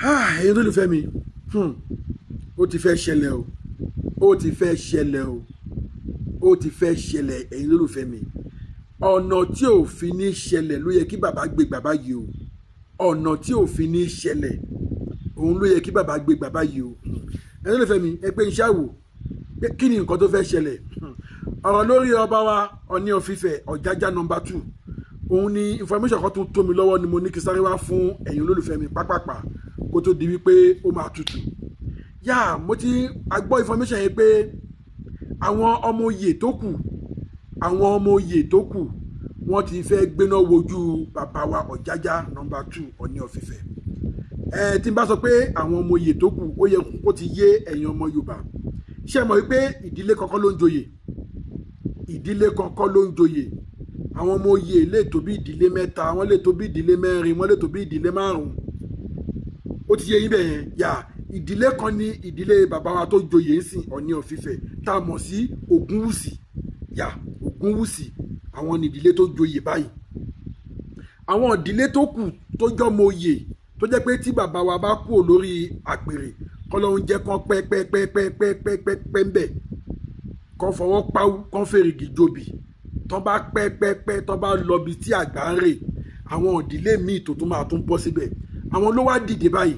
Ẹ̀yin olólùfẹ́ mi, ó ti fẹ́ ṣẹlẹ̀ o, ó ti fẹ́ ṣẹlẹ̀ o, ó ti fẹ́ ṣẹlẹ̀. Ẹ̀yin olólùfẹ́ mi, ọ̀nà tí ò fi ní ṣẹlẹ̀ ló yẹ kí bàbá gbé bàbá yìí o. Ọ̀nà tí ò fi ní ṣẹlẹ̀, òun ló yẹ kí bàbá gbé bàbá yìí o. Ẹ̀yin olólùfẹ́ mi, ẹ pé iṣẹ́ àwò, kí ni nǹkan tó fẹ́ ṣẹlẹ̀? Ọ̀rọ̀ lórí ọba wa Ọọ̀ni of Ifẹ̀, Ọ̀jájá number 2, òun ni information kan tó tó mi lọ́wọ́ ni mo ní kí sáré wá fún ẹ̀yin olólùfẹ́ mi pápápá kó tó di wípé ó máa tutù yá. Mo ti gbọ́ information yẹn pé àwọn ọmọ oyè tó kù, àwọn ọmọ oyè tó kù, wọ́n ti fẹ́ gbéná wojú bàbá wa Ọ̀jájá number 2, Ọọ̀ni of Ifẹ̀. Ẹ tí n bá sọ pé àwọn ọmọ oyè tó kù, ó yẹ kó ti yé ẹ̀yin ọmọ Yorùbá. Ṣé ẹ mọ̀ wípé ìdílé kankan ló ń joyè? Ìdílé kankan ló ń joyè. Àwọn ọmọ oyè lè tó bí ìdílé mẹ́ta, wọ́n lè tó bí ìdílé mẹ́rin, wọ́n lè tó bí ìdílé márùn-ún. Ó ti yé yín bẹ́ẹ̀ yẹn yà. Ìdílé kan ní ìdílé bàbá wa tó joyè ń sìn, Ọọ̀ni of Ifẹ̀, tá a mọ̀ sí Ògúnwùsì yà. Ògúnwùsì, àwọn ní ìdílé tó joyè báyìí. Àwọn ìdílé tó kù tó jọmọ oyè, tó jẹ́ pé tí bàbá wa bá kúrò lórí àpèrè, kọ́lọ́hún jẹ́ kán pẹ́ pẹ́ pẹ́ pẹ́ pẹ́ pẹ́ pẹ́ pẹ́ ń bẹ̀, kán fọwọ́ páwú, kán fèrègì jòbì, tán bá pẹ́ pẹ́ pẹ́, tán bá lọ bí tí àgbà ń rè, àwọn ìdílé míì tó tún máa tún bọ́ síbẹ̀, àwọn ló wá dìde báyìí.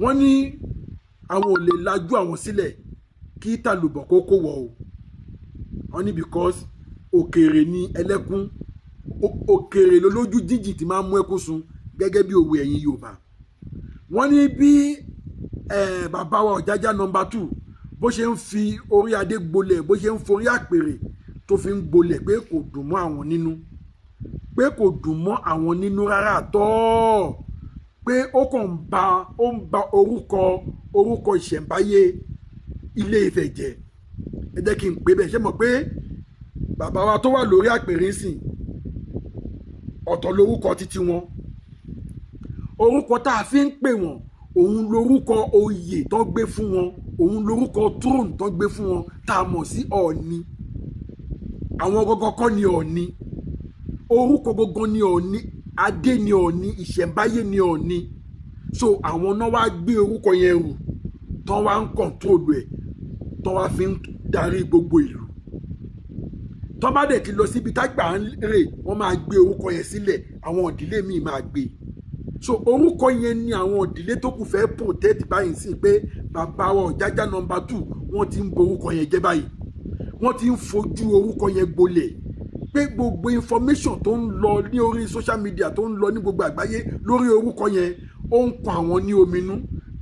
Wọ́n ní àwọn ò lè lajú àwọn sílẹ̀ kí tàlùbọ̀ kó kó wọ̀ o. Wọ́n ní because òkèèrè ní ẹlẹ́kún, òkèèrè lólójú jíjì tí máa ń mú ẹkún sun, gẹ́gẹ́ bí òwe ẹ̀yin Yorùbá. Wọ́n ní bí bàbá wa Ọ̀jájá number 2 bó ṣe ń fi orí adé gbolẹ̀, bó ṣe ń forí àpèrè tó fi ń gbolẹ̀, pé kò dùn mọ́ àwọn nínú, pé kò dùn mọ́ àwọn nínú rárá tọ́, pé ó kàn ń ba, ó ń ba orúkọ ìṣẹ̀ǹbáyé Ilé Ifẹ̀ jẹ́. Ẹ jẹ́ kí n pè bẹ́ẹ̀. Ṣé mọ̀ pé bàbá wa tó wà lórí àpèrè ń sìn, ọ̀tọ̀ lórúkọ títí wọn. Orúkọ tá a fi ń pè wọ́n, òun lórúkọ oyè tó gbé fún wọn, òun lórúkọ throne tó gbé fún wọn, tá a mọ̀ sí Ọọ̀ni. Àwọn gangan kọ́ ni Ọọ̀ni, orúkọ gangan ni Ọọ̀ni, adé ni Ọọ̀ni, ìṣẹ̀ǹbáyé ni Ọọ̀ni. So àwọn náà wá gbé orúkọ yẹn rù, tán wá ń control ẹ̀, tán wá fi ń darí gbogbo ìlú. Tán bá dẹ̀ ti lọ síbi tágbà ń rè, wọ́n máa gbé orúkọ yẹn sílẹ̀, àwọn ìdílé míì máa gbé. So orúkọ yẹn ni àwọn ìdílé tó kù fẹ́ protect báyìí sí, pé bàbá wa Ọ̀jájá number 2, wọ́n ti ń borúkọ yẹn jẹ́ báyìí, wọ́n ti ń fojú orúkọ yẹn gbolẹ̀, pé gbogbo information tó ń lọ ní orí social media, tó ń lọ ní gbogbo àgbáyé lórí orúkọ yẹn, ó ń kan àwọn ní ominú,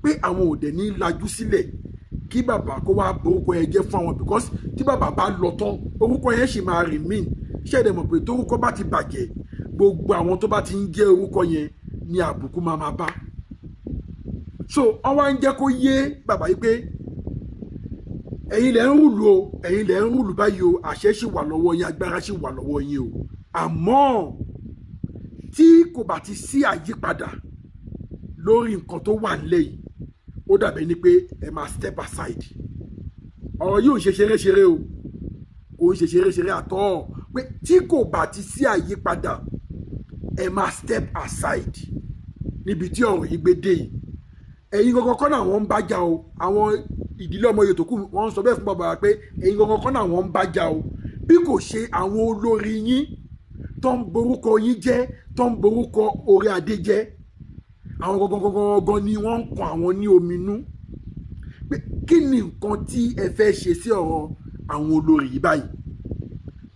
pé àwọn ò dẹ̀ ní lajú sílẹ̀ kí bàbá kó wá borúkọ yẹn jẹ́ fún àwọn, because tí bàbá bá lọ tán, orúkọ yẹn sì máa remain. Ṣé ẹ dẹ̀ mọ̀ pé torúkọ bá ti bàjẹ́, gbogbo àwọn tó bá ti ń jẹ́ orúkọ yẹn ní àbùkù máa máa bá? So wọ́n wá ń jẹ́ kó yé bàbá yìí pé ẹ̀yin lẹ̀ ń rule o, ẹ̀yin lẹ̀ ń rule báyìí o. Àṣẹ sì wà lọ́wọ́ yín, agbára sì wà lọ́wọ́ yín o. Àmọ́ tí kò bá ti sí àyípadà lórí nǹkan tó wà nílẹ̀ yìí, ó dàbẹ̀ ni pé ẹ máa step aside. Ọ̀rọ̀ yìí ò ń ṣe ṣeré-ṣeré o, kò ń ṣe ṣeré-ṣeré àtọ́, pé tí kò bá ti sí àyípadà, ẹ máa step aside níbi tí ọ̀rọ̀ yìí gbé dé yìí. Ẹ̀yin gangan kọ́ náà wọ́n ń bá jà o. Àwọn ìdílé ọmọ yòókù kù, wọ́n ń sọ bẹ́ẹ̀ fún bàbá wa pé ẹ̀yin gangan kọ́ náà wọ́n ń bá jà o, bí kò ṣe àwọn olórí yín tó ń borúkọ yín jẹ́, tó ń borúkọ orí adé jẹ́. Àwọn gangan gangan gangan ni wọ́n ń kan àwọn ní ominú, pé kí ni nǹkan tí ẹ fẹ́ ṣe sí ọ̀rọ̀ àwọn olórí yìí báyìí?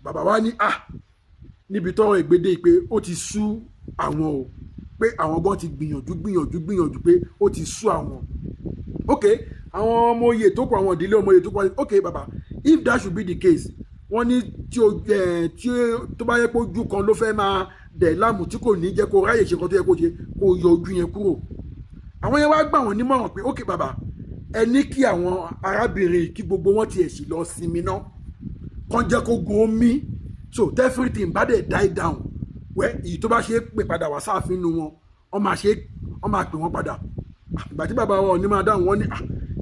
Bàbá wa ní à níbi tọ́rọ̀ ìgbédè pé ó ti sú àwọn o, pé àwọn gan ti gbìyànjú, gbìyànjú, gbìyànjú, pé ó ti sú àwọn. Ok, àwọn ọmọ oyè tó kù, àwọn ìdílé ọmọ oyè tó kù, ok bàbá, if that should be the case, wọ́n ní tí o ẹ tí tó bá yẹ pé ojú kan ló fẹ́ máa dẹ̀ láàmú, tí kò ní jẹ́ kó ráyè ṣe nǹkan tó yẹ kó ṣe, kó yọ ojú yẹn kúrò. Àwọn yẹn wá gbà wọ́n nímọ̀ràn pé ok bàbá, ẹ ní kí àwọn arábìnrin, kí gbogbo wọn tiẹ̀ sì lọ sinmi ná, kàn jẹ́ kó gun omi. So everything bá dẹ̀ die down wẹ́, èyí tó bá ṣe é pè padà wá sáàfin nu wọn, wọ́n máa ṣe, wọ́n máa pè wọ́n padà. Ìgbà tí bàbá wa ò ní máa dáhùn, wọ́n ní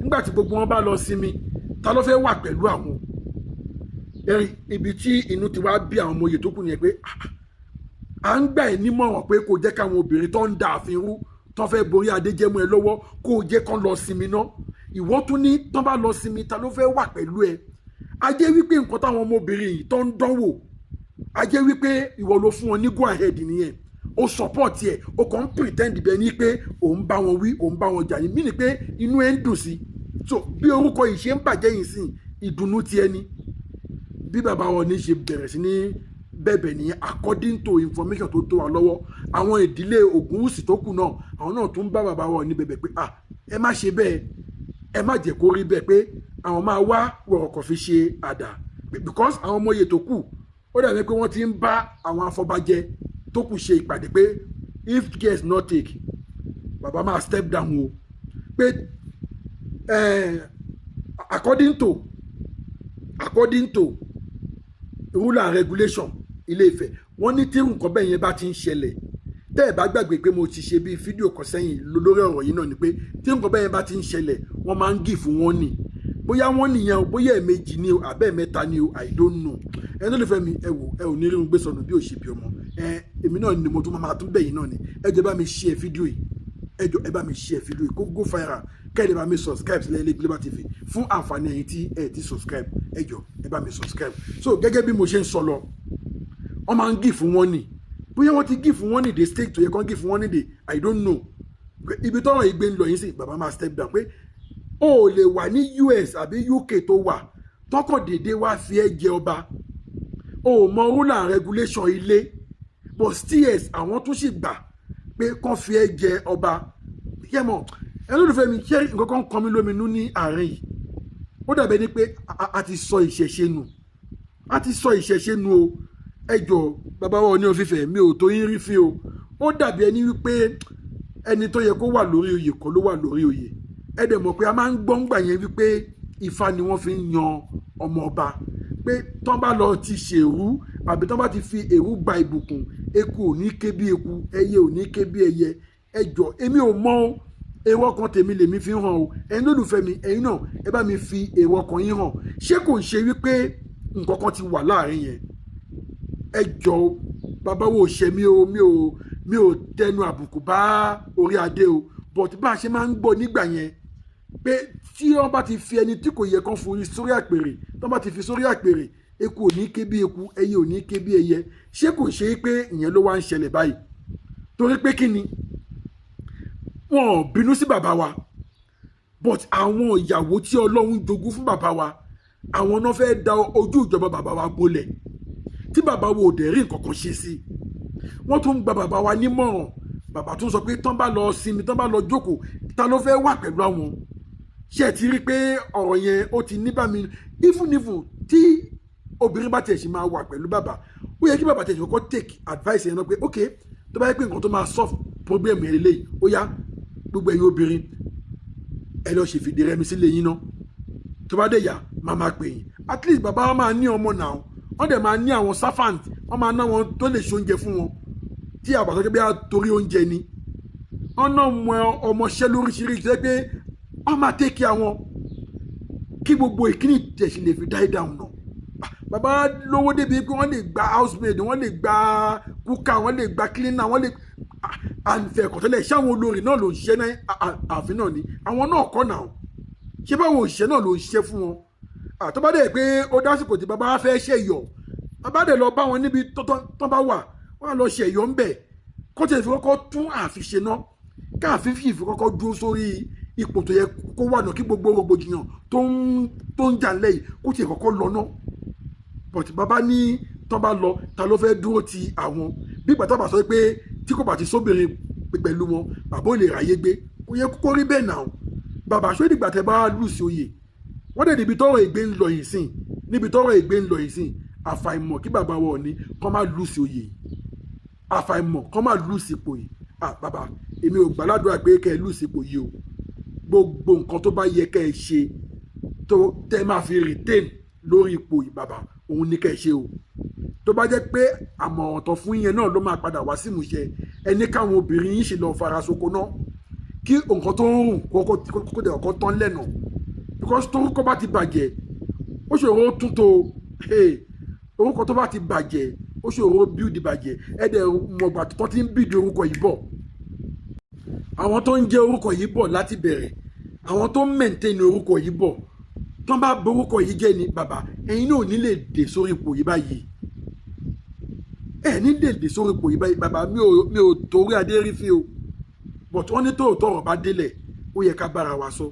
nígbà tí gbogbo wọn bá lọ sinmi, ta ló fẹ́ wà pẹ̀lú àwọn ẹ̀rí? Ibi tí inú ti wá bí àwọn ọmọ oyè tó kù yẹn pé à ń gbà ẹ́ nímọ̀ràn pé kò jẹ́ káwọn obìnrin tó ń da ààfin rú. Tán fẹ́ borí adé jẹ́ mọ́ ẹ lọ́wọ́, kó o jẹ́ kán lọ sinmi ná. Ìwọ tún ní tán bá lọ sinmi, ta ló fẹ́ wà pẹ̀lú ẹ? A jẹ́ wípé nǹkan táwọn ọmọbìnrin yìí tó ń dánwò, a jẹ́ wípé ìwọ ló fún wọn ní go ahead nìyẹn. Ó support ẹ, ó kàn ń pretend bẹ́ẹ̀ ni pé òun bá wọn wí, òun bá wọn jà ní mí ni pé inú ẹ ń dùn sí. So bí orúkọ yìí ṣe ń bàjẹ́ yìí sìn, ìdùnnú tiẹ̀ ni. Bí bàbá wọn ní ṣe bẹ̀rẹ̀ sí ní bẹ̀bẹ̀ nìyẹn. According to information tó tó wa lọ́wọ́, àwọn ìdílé Ògúnwùsì tó kù náà, àwọn náà tún bá bàbá wọn ní bẹ̀bẹ̀ pé, ah, ẹ má ṣe bẹ́ẹ̀, ẹ má jẹ́ kó rí bẹ́ẹ̀, pé àwọn máa wá wọ̀rọ̀kọ̀ fi ṣe àdá, because àwọn ọmọ oyè tó kù, ó dàbí pé wọ́n ti ń bá àwọn afọbajẹ tó kù ṣe ìpàdé pé if care is not take, bàbá máa step down o, pé according to rule and regulation Ilé Ifẹ̀, wọ́n ní tí nǹkan bẹ́ẹ̀ yẹn bá ti ń ṣẹlẹ̀, tẹ́ ẹ̀ bá gbàgbé pé mo ti ṣe bí fídíò kan sẹ́yìn lórí ọ̀rọ̀ yìí náà, ni pé tí nǹkan bẹ́ẹ̀ yẹn bá ti ń ṣẹlẹ̀, wọ́n máa ń give wọ́n ní bóyá wọ́n nìyẹn o, bóyá ẹ̀ẹ̀mejì ni o, àbẹ́ mẹ́ta ni o, I don't know. Ẹni tó lè fẹ́ mi, ẹ wò, ẹ ò ní rí un gbé sọnù bí ò ṣe bí ọmọ ẹ. Èmi náà ni mo tún máa tún bẹ̀yìn náà ni. Ẹ jọ̀ọ́, bá mi share fídíò yìí. Ẹ jọ̀ọ́, ẹ bá mi share fídíò yìí kó go viral. Kẹ́ẹ̀dẹ̀ bá mi subscribe sílẹ̀ ilé Global TV. Fún àǹfààní ẹ̀yin tí ẹ ti subscribe, ẹ jọ̀ọ́, ẹ bá mi subscribe. So gẹ́gẹ́ bí mo ṣe ń sọ lọ, wọ́n máa ń give wọ́n ní bóyá wọ́n ti give wọ́n ní the state tó yẹ kán give wọ́n ní the, I don't know. Ibi tọ́rọ̀ yìí gbé ń lọ yín sí, bàbá máa step down, pé o ò lè wà ní US àbí UK tó wà tọkàn déédéé wá fi ẹ́ jẹ ọba. O ò mọ rule and regulation ilé, but still àwọn tún sì gbà pé kán fi ẹ́ jẹ ọba. Yẹ́mọ̀ ẹ lólùfẹ́ mi, ṣé nǹkan kan kan mi lóminú ní àárín yìí? Ó dàbẹ́ ni pé a ti sọ ìṣẹ̀ṣe nù, a ti sọ ìṣẹ̀ṣe nù o. Ẹ jọ, bàbá wa Ọọ̀ni of Ifẹ̀, mi ò tó yín rí fi o. Ó dàbí ẹni wípé ẹni tó yẹ kó wà lórí oyè kọ́ ló wà lórí oyè. Ẹ dẹ̀ mọ̀ pé a máa ń gbọ́ ńgbà yẹn wípé Ifá ni wọ́n fi ń yan ọmọ ọba, pé tán bá lọ ti ṣèrú àbí tán bá ti fi èrú gba ìbùkún, eku ò ní ké bí eku, ẹyẹ ò ní ké bí ẹyẹ. Ẹ jọ, èmi ò mọ̀ èrò ọkàn tèmi lèmi fi hàn o. Ẹ̀yin lólùfẹ́ mi, ẹ̀yin náà, ẹ bá mi fi èrò ọkàn yín hàn. Ṣé kò ń ṣe wípé nǹkan kan ti wà láàrin yẹn? Ẹ jọ, bàbá wo ṣe mí o, mi ò tẹnu àbùkù bá orí adé o, but bá a ṣe máa ń gbọ́ nígbà yẹn pé tí wọ́n bá ti fi ẹni tí kò yẹ kán forí sórí àpèrè, tí wọ́n bá ti fi sórí àpèrè, eku ò ní ké bí eku, ẹyẹ ò ní ké bí ẹyẹ. Ṣé kò ṣe é pé ìyẹn ló wá ń ṣẹlẹ̀ báyìí? Torí pé kí ni, wọn ò bínú sí bàbá wa, but àwọn ìyàwó tí Ọlọ́run jogún fún bàbá wa, àwọn náà fẹ́ da ojú ìjọba bàbá wa bolẹ̀, tí bàbá wa ò dẹ̀ rí nǹkan kan ṣe sí. Wọ́n tún ń gba bàbá wa nímọ̀ràn. Bàbá tún sọ pé tán bá lọ sinmi, tán bá lọ jókòó, ta ló fẹ́ wà pẹ̀lú àwọn? Ṣé ẹ ti rí pé ọ̀rọ̀ yẹn ó ti ní bá mi? Even tí obìnrin bá tiẹ̀ sì máa wà pẹ̀lú bàbá, ó yẹ kí bàbá tiẹ̀ sì kọ́kọ́ take advice yẹn náà pé ok, tó bá yẹ pé nǹkan tó máa solve problem yẹn lélẹ́yìí, ó yá, gbogbo ẹ̀yin obìnrin, ẹ lọ ṣèfìdí rẹmi sílé yín náà. Tó bá dé yá, máa pè yín. At least bàbá wa máa ní ọmọ náà, wọ́n dẹ̀ máa ní àwọn servant, wọ́n máa ná wọn tó lè ṣe oúnjẹ fún wọn. Tí àbàtọ́ bí a torí oúnjẹ ni wọ́n náà mọ ọmọọṣẹ́ lóríṣiríṣi tó yẹ pé wọ́n máa take care wọn, kí gbogbo ìkíni tẹ̀sí lè fi die down náà. Bàbá lówó débi pé wọ́n lè gba housemaid, wọ́n lè gba cooker, wọ́n lè gba cleaner, wọ́n lè àǹfẹ̀kọ̀tẹ́lẹ̀. Ṣé àwọn olórí náà ló ń ṣiṣẹ́ ní ààfin náà ni? Àwọn náà kọ́ náà. Ṣé báwọn òṣìṣẹ́ náà ló ń ṣiṣẹ́ fún wọn? Àtọ́bá dẹ̀ pé ó dásìkò tí bàbá fẹ́ ṣẹ̀yọ̀, bàbá dẹ̀ lọ bá wọn níbi tó bá wà, wọ́n á lọ ṣẹ̀yọ̀ ńbẹ̀, kó tẹ̀ fi kọ́kọ́ tún ààfin ṣe ná, káàfin fi kọ́kọ́ dúró sórí ipò tó yẹ kó wà náà, kí gbogbo rògbòdìyàn tó ń jà lẹ́yìn kó tiẹ̀ kọ́kọ́ lọ ná. But bàbá ní tán bá lọ, ta ló fẹ́ dúró ti àwọn? Bí ìgbà tó bá sọ pé tí kò bá ti sóbìnrin pẹ̀lú wọn, bàbá ò lè ráyé gbé. Kò yẹ kó rí bẹ́ẹ̀ náà. Bàbá, ṣó dìgbà tẹ bá lù sí oyè? Wọ́n dẹ̀ níbi tọ́rọ̀ ìgbé ń lọ yìí sìn, níbi tọ́rọ̀ ìgbé ń lọ yìí sìn, àfàìmọ̀ kí bàbá wọ̀ ní kọ́ má lù sí oyè yìí, àfàìmọ̀ kọ́ má lù sí ipò yìí. Ah, bàbá, èmi ò gbàládùra pé kẹ́ ẹ lù sí ipò yìí o. Gbogbo nǹkan tó bá yẹ kẹ́ ẹ ṣe tó tẹ́ máa fi retain lórí ipò yìí, bàbá, òun ní kẹ́ ẹ ṣe o. Tó bá jẹ́ pé àmọ̀ràn tó fún yẹn náà ló máa padà wá sí ìmúṣẹ, ẹni káwọn obìnrin yìí ṣe lọ farasoko náà, kí nǹkan tó ń rùn kó dẹ̀ ọkọ̀ tán lẹ́nà, because torúkọ bá ti bàjẹ́, ó ṣòro tún tó. Orúkọ tó bá ti bàjẹ́, ó ṣòro build bàjẹ́. Ẹ dẹ̀ mọ̀gbà tó ti ń build orúkọ yìí bọ̀. Àwọn tó ń jẹ́ orúkọ yìí bọ̀ láti bẹ̀rẹ̀, àwọn tó ń maintain orúkọ yìí bọ̀, tó ń bá borúkọ yìí jẹ́ ni, bàbá, ẹ̀yin náà ò ní lè dé sórí ipò yìí báyìí. Ẹ̀ ní lè dé sórí ipò yìí báyìí. Bàbá, mi ò torí adé rí fi o, but wọ́n ní tóòtọ́ ọ̀rọ̀ bá délẹ̀, ó yẹ ká bára wa sọ.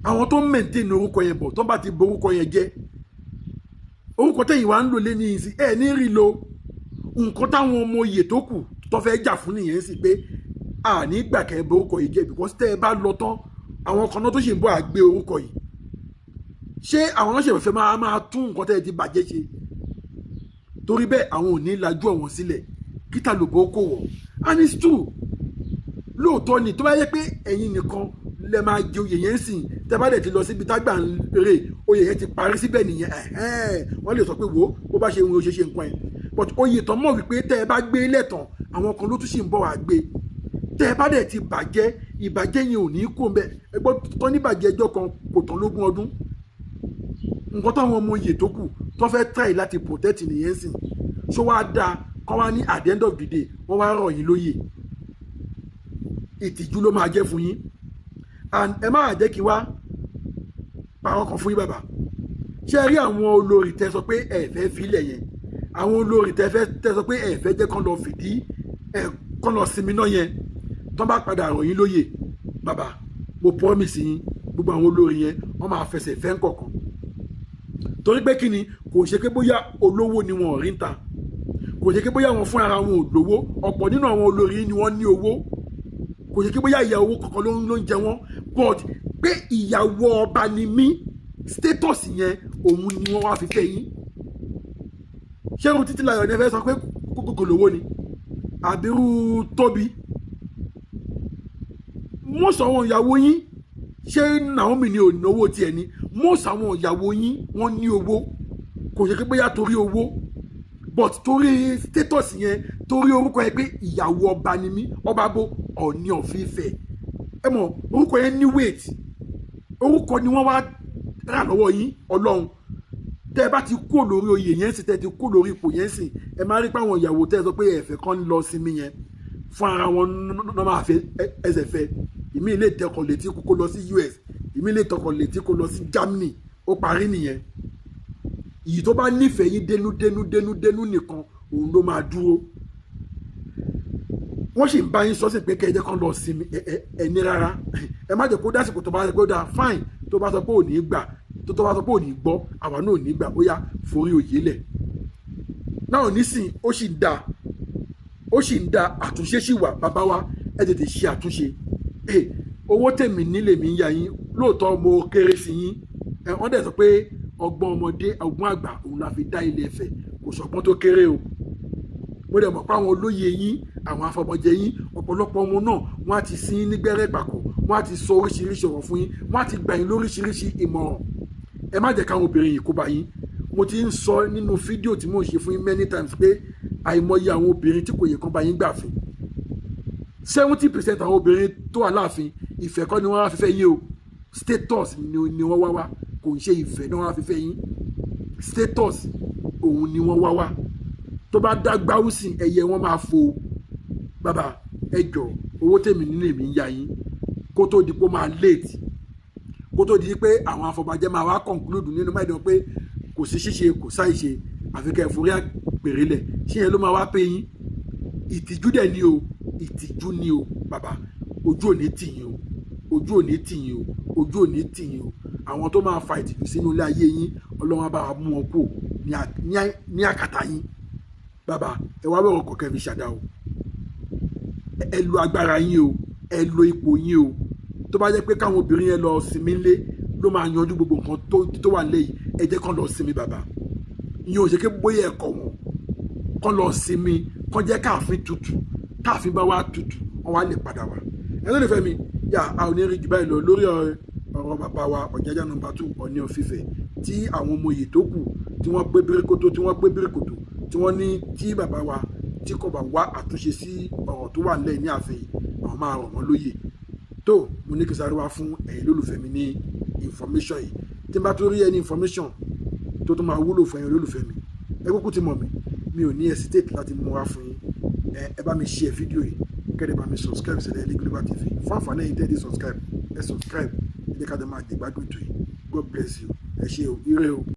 Àwọn tó ń maintain orúkọ yẹn bọ̀, tó bá ti borúkọ yẹn jẹ́, orúkọ tẹ̀yìn wá ń lò lé ní ìsìn, ẹ̀ ní rí lo. Nǹkan táwọn ọmọ oyè tó kù tó fẹ́ jà fún nìyẹn sì pé àní gbà kẹ́ borúkọ yìí jẹ́, because tẹ́ ẹ bá lọ tán, àwọn kan náà tó sì ń bọ̀ àgbé orúkọ yìí. Ṣé àwọn náà ṣe fẹ́ máa tún nǹkan tẹ́ ẹ ti bàjẹ́ ṣe? Torí bẹ́ẹ̀, àwọn ò ní lajú ọ̀wọ́n sílẹ̀ kí tàlùbọ̀ kò wọ̀. And it's true, lóòótọ́ ni. Tó bá yẹ pé ẹ̀yin nìkan lẹ máa jẹ oyè yẹn sìn, tẹ́ bá dẹ̀ ti lọ síbi tágbà ń rè, oyè yẹn ti parí síbẹ̀ nìyẹn. Wọ́n lè sọ pé wo bó bá ṣe ń ṣe ṣe nǹkan ẹ̀, but oyè tán mọ̀ wípé tẹ́ ẹ bá gbé lẹ́tàn, àwọn kan ló tún sì ń bọ̀ wá gbé. Tẹ́ ẹ bá dẹ̀ ti bàjẹ́, ìbàjẹ́ yẹn ò ní kó mbẹ́. Ẹgbọ́n tán ní bàjẹ́ ẹjọ́ kan kò tán lógún ọdún. Nǹkan táwọn ọmọ oyè tó kù tó fẹ́ try láti protect nìyẹn sìn. Ṣó wá dáa kọ́ wá ní at the end of the day, wọ́n wá rọ̀ yín lóyè? Ìtìjú ló máa jẹ́ fún yín. And ẹ má jẹ́ kí wá parọ́ kan fún yín, bàbá. Ṣé ẹ rí àwọn olórí tẹ́ sọ pé ẹ fẹ́ filẹ̀ yẹn, àwọn olórí tẹ́ fẹ́ tẹ́ sọ pé ẹ fẹ́ jẹ́ kán lọ fìdí ẹ kán lọ sinmi náà yẹn, tán bá padà rọ̀ yín lóyè, bàbá, mo promise yín, gbogbo àwọn olórí yẹn, wọ́n máa fẹsẹ̀ fẹ́ kọ̀ọ̀kan. Torí pé kí ni? Kò ṣe pé bóyá olówó ni wọn ò rí ń ta, kò ṣe pé bóyá wọn fún ara wọn ò lówó. Ọ̀pọ̀ nínú àwọn olórí ni wọ́n ní owó. Kò ṣe pé bóyá ìyà owó kankan ló ń jẹ wọ́n, but pé ìyàwó ọba ni mí, status yẹn, òun ni wọ́n wá fi fẹ́ yín. Ṣé irú Títílayọ̀ ni ẹ fẹ́ sọ pé kò lówó ni, àbírú Tóbi? Most àwọn ìyàwó yín, ṣé Naomi ni ò náwó tiẹ̀ ni? Most àwọn ìyàwó yín, wọ́n ní owó. Kò ṣe pé bóyá torí owó, but torí status yẹn, torí orúkọ yẹn pé ìyàwó ọba ni mí. Ọba bó Ọọ̀ni of Ifẹ̀, ẹ mọ̀, orúkọ yẹn ní weight. Orúkọ ni wọ́n wá rà lọ́wọ́ yín. Ọlọ́run, tẹ́ ẹ bá ti kó lórí oyè yẹn sì, tẹ́ ẹ ti kó lórí ipò yẹn sì, ẹ máa rí pé àwọn ìyàwó tẹ́ ẹ sọ pé ẹ̀fẹ̀ kan ń lọ sinmi yẹn, fún ara wọn náà máa fẹ́ ẹsẹ̀ fẹ́. Ìmí lè tẹkọ̀ létí kó lọ sí US, ìmí lè tẹkọ̀ létí kó lọ sí Germany, ó parí nìyẹn. Ìyí tó bá nífẹ̀ẹ́ yín dénú dénú dénú dénú nìkan, òun ló máa dúró. Wọ́n sì ń bá yín sọ sí pé kẹ́ ẹ jẹ́ kán lọ sinmi, ẹ ní rárá. Ẹ má jẹ́ kó dásìkò tó bá sọ pé ó dáa, fine. Tó bá sọ pé ò ní gbà, tó bá sọ pé ò ní gbọ́, àwa náà ò ní gbà. Ó yá, forí òye lẹ̀ náà nísìn. Ó sì ń da, ó sì ń da. Àtúnṣe sì wà, bàbá wa. Ẹ tètè ṣe àtúnṣe. Owó tèmi nílé mi ń ya yín. Lóòótọ́, mo kéré sí yín. Ẹ wọ́n dẹ̀ sọ pé ọgbọ́n ọmọdé, ọgbọ́n àgbà, òun la fi dá ilé Ifẹ̀. Kò sọgbọ́n tó kéré o. Mo dẹ̀ mọ̀ pé àwọn olóyè yín, àwọn afọbọjẹ yín, ọ̀pọ̀lọpọ̀ ọmọ náà, wọ́n á ti sin yín nígbẹ́rẹ́ ìpàkọ́, wọ́n á ti sọ oríṣiríṣi ọ̀rọ̀ fún yín, wọ́n á ti gbà yín lóríṣiríṣi ìmọ̀ràn. Ẹ má jẹ́ káwọn obìnrin yìí kó bá yín. Mo ti ń sọ nínú fídíò tí mò ń ṣe fún yín many times pé àìmọye àwọn obìnrin tí kò yẹ kán bá yín gbà fún. 70% àwọn obìnrin tó wà láàfin, ìfẹ́ kọ́ ni wọ́n wá fi fẹ́ yín o. Status ni wọ́n wá wá. Kò ń ṣe ìfẹ́ ni wọ́n wá fi fẹ́ yín, status òun ni wọ́n wá wá. Tó bá dá gbáwùsìn, ẹyẹ wọn máa fò. Bàbá, ẹ jọ, owó tèmi nílé mi ń ya yín, kó tó di pé ó máa late, kó tó di pé àwọn afọbajẹ máa wá conclude nínú máìdán pé kò sí ṣíṣe, kò sáìṣe, àfi kẹ́ ẹ forí àpèrè lẹ̀. Ṣé yẹn ló máa wá pé yín? Ìtìjú dẹ̀ ni o, ìtìjú ni o. Bàbá, ojú ò ní tì yín o, ojú ò ní tì yín o, ojú ò ní tì yín o. Àwọn tó máa fa ìtìjú sínú ilé ayé yín, Ọlọ́run á bá wa mú wọn kú ní àkàtà yín. Bàbá, ẹ wá bọ̀rọ̀ kọ̀kẹ́ fi ṣàdá o. Ẹ lo agbára yín o, ẹ lo ipò yín o. Tó bá jẹ́ pé káwọn obìnrin yẹn lọ sinmi ńlé ló máa yanjú gbogbo nǹkan tó wà lẹ́yìn, ẹ jẹ́ kán lọ sinmi, bàbá. Ìyẹn ò ṣe pé bóyá ẹ kọ̀ wọ́n. Kán lọ sinmi, kán jẹ́ káàfin tutù. Káàfin bá wá tutù, wọ́n wá lè padà wá. Ẹ ló lè fẹ́ mi yà. A ò ní rí jù báyìí lọ lórí ọ̀rọ̀ bàbá wa Ọ̀jájá number 2, Ọọ̀ni of Ifẹ̀, tí àwọn ọmọ oyè tó kù tí wọ́n gbé bíríkótó, tí wọ́n gbé bíríkòtò, tí wọ́n ní tí bàbá wa tí kò bá wá àtúnṣe sí ọ̀rọ̀ tó wà nílẹ̀ ní ààfin, àwọn máa rọ̀ wọ́n lóyè. Tó mo ní kí sáré wá fún ẹ̀yin lólùfẹ́ mi ní information yìí. Tí n bá tó rí ẹni information tó tún máa wúlò fún ẹ̀yin olólùfẹ́ mi, ẹ kúkú ti mọ̀ mí, mi ò ní hesitate láti mú wá fún yín. Ẹ bá mi share fídíò yìí. Kẹ́ ẹ bá mi subscribe sí Ẹlẹ́yẹlé Global TV. Fún àǹfààní ẹ̀yin tẹ́ ti subscribe, ẹ subscribe. Ẹ jẹ́ ká jọ máa jẹ̀gbádùn ètò yìí. God bless you. Ẹ ṣé o, ire o.